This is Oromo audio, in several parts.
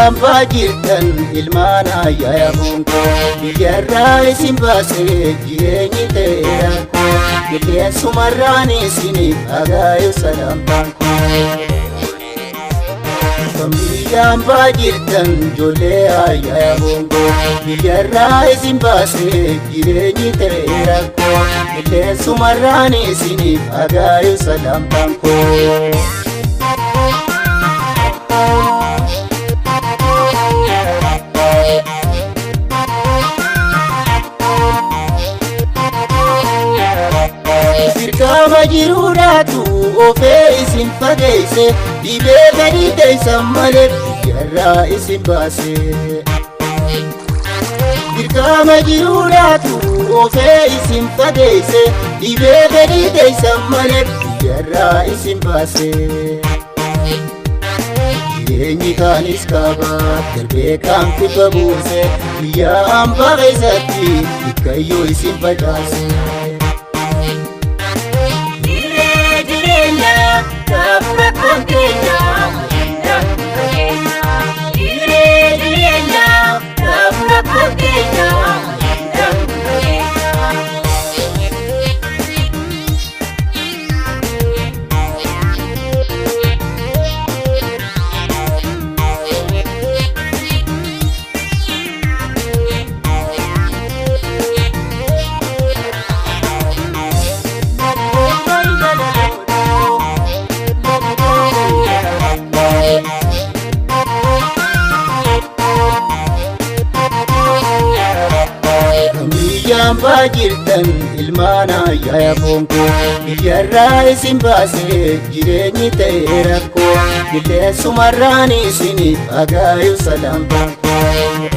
Biyyaan baajirtan ilmaan ayyaa bonkoo biyyarraa isin baasee jireenyi ta'eera koo qilleensumarraan isiniif agaayu salamtaan koo. Biyyaan baajirtan ijoollee ayyaa bonkoo biyyarraa isin baasee jireenyi ta'eera koo qilleensumarraan isiniif agaayu salamtaan koo. Dirqama jiruudhaatu ofee isin fageesse dhibee gadi teessan malee biyyarraa isin baase. Dirqama jiruudhaatu ofee isin fageesse dhibee gadi teessan malee biyyarraa isin baase. Jireenyi kaanis kaaba darbee kaan kibba buuse biyya hambaa keessatti dikkayyoo isin facaase. Biyyaan baajirtan ilmaan ayyaa bonkoo biyyarraa isin baasee jireenyi ta'e rakkoo qilleensumarraan isiniif agaayu salamtaan koo.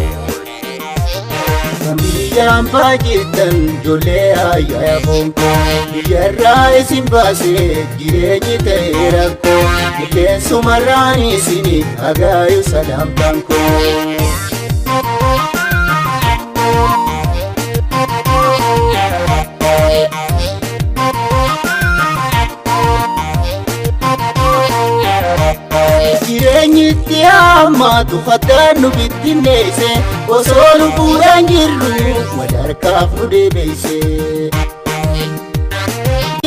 Biyyaan baajirtan ijoollee ayyaa bonkoo biyyarraa isin baasee jireenyi ta'e rakkoo qilleensumarraan isiniif agaayu salamtaan koo. Jireenyi itti hammaatu fattaan nu bittinneesse osoo lubbuudhaan jirru wal harkaaf nu deebiise.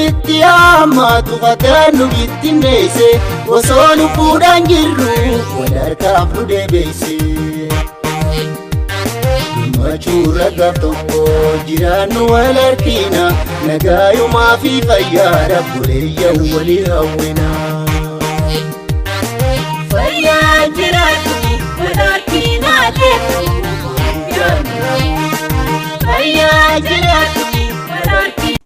Itti hammaatu fattaan nu bittinneesse osoo lubbuudhaan jirru wal harkaaf nu deebiise. Gammachuurra gaaf tokko jiraannu wal harkina nagaayumaa fi fayyaa buleeyyan walii hawwina. Fayyaa jiraatu walharkinaa deemu fayyaa jiraatu walharkinaa.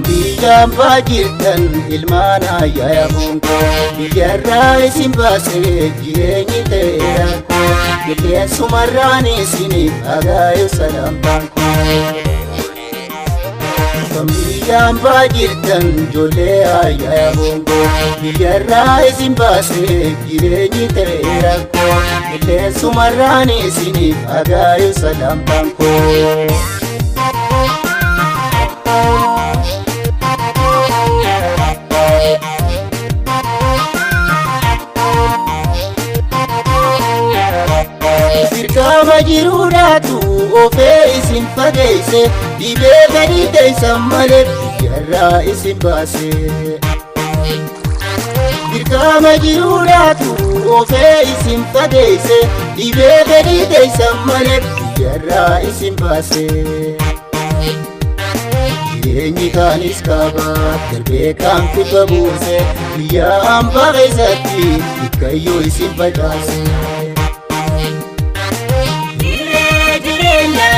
Biyyaan baajirtan ilmaan ayyaa bonkoo biyyarraa isin baasee jireenyi ta'e rakkoo qilleensumarraan isiniif agaayu salamtaan koo. Biyyaan baajirtan ijoollee ayyaa bonkoo biyyarraa isin baasee jireenyi ta'e rakkoo qilleensumarraan isiniif agaayu salamtaan koo. Dirqama jiruudhaatu ofee isin fageesse dhibee gadi teessan malee biyyarraa isin baase. Dirqama jiruudhaatu ofee isin fageesse dhibee gadi teessan malee biyyarraa isin baase. Jireenyi kaanis kaaba darbee kaan kibba buuse biyya hambaa keessatti dikkayyoo isin facaase. Jiree jireenya.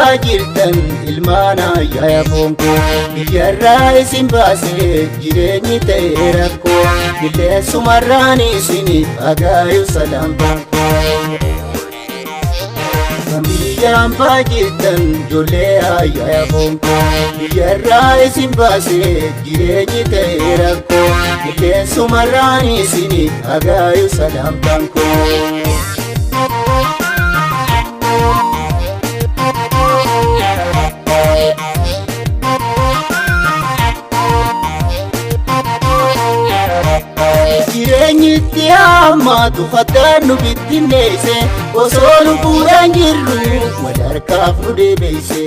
hambaa jirtan ilmaan ayyaa fonkoo biyyarraa isin baasee jireenyi ta'e rakkoo qilleensumarraan isiniif agaayu salaamtaan koo. Kan biyya hambaa jirtan ijoollee ayyaa fonkoo biyyarraa isin baasee jireenyi ta'e rakkoo qilleensumarraan isiniif agaayu salaamtaan koo. Jireenyi itti hammaatu fattaan nu bittinneesse osoo lubbuudhaan jirru wal harkaaf nu deebise.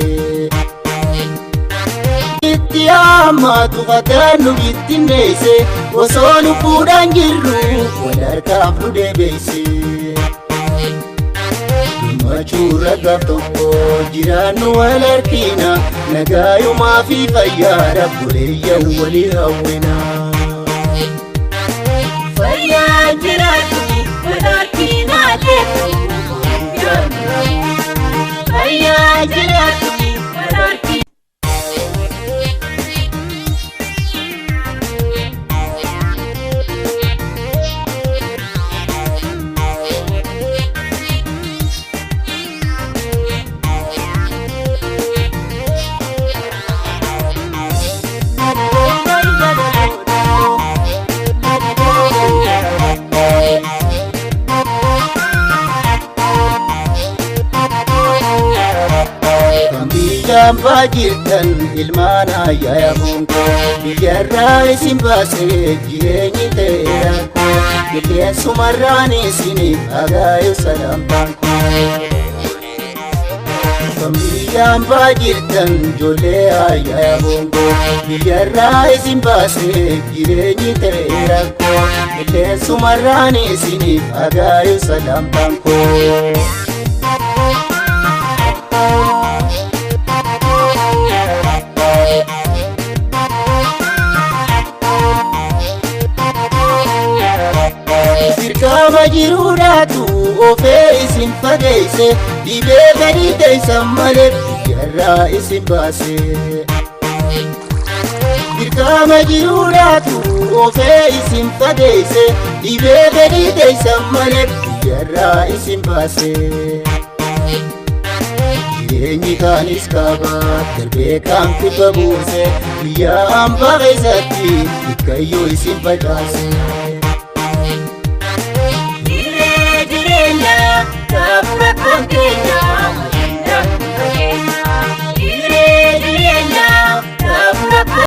Itti hammaatu fattaan nu bittinneesse osoo lubbuudhaan jirru wal harkaaf nu deebise. Gammachuurra gaaf tokko jiraannu wal harkina nagaayumaa fi fayyaa obboleeyyan walii hawwina. Fayyaa jiraatu walharkiin aleetu. Fayyaa jiraatu walharkiin. Kan biyya hambaa jirtan ilmaan ayyaa fonkoo biyyarraa isin baasee jireenyi ta'e rakkoo qilleensumarraan isiniif agaayu salaamtaan koo. Kan biyya hambaa jirtan ijoollee ayyaa fonkoo biyyarraa isin baasee jireenyi ta'e rakkoo qilleensumarraan isiniif agaayu salaamtaan koo. Dirqama jiruudhaatu ofee isin fageesse dhibee gadi teessan malee biyyarraa isin baase. Dirqama jiruudhaatu ofee isin fageesse dhibee gadi teessan malee biyyarraa isin baase. Jireenyi kaanis kaaba darbee kaan kibba buuse biyya hambaa keessatti dikkayyoo isin facaase. Jiree jireenya kaafura kan keenya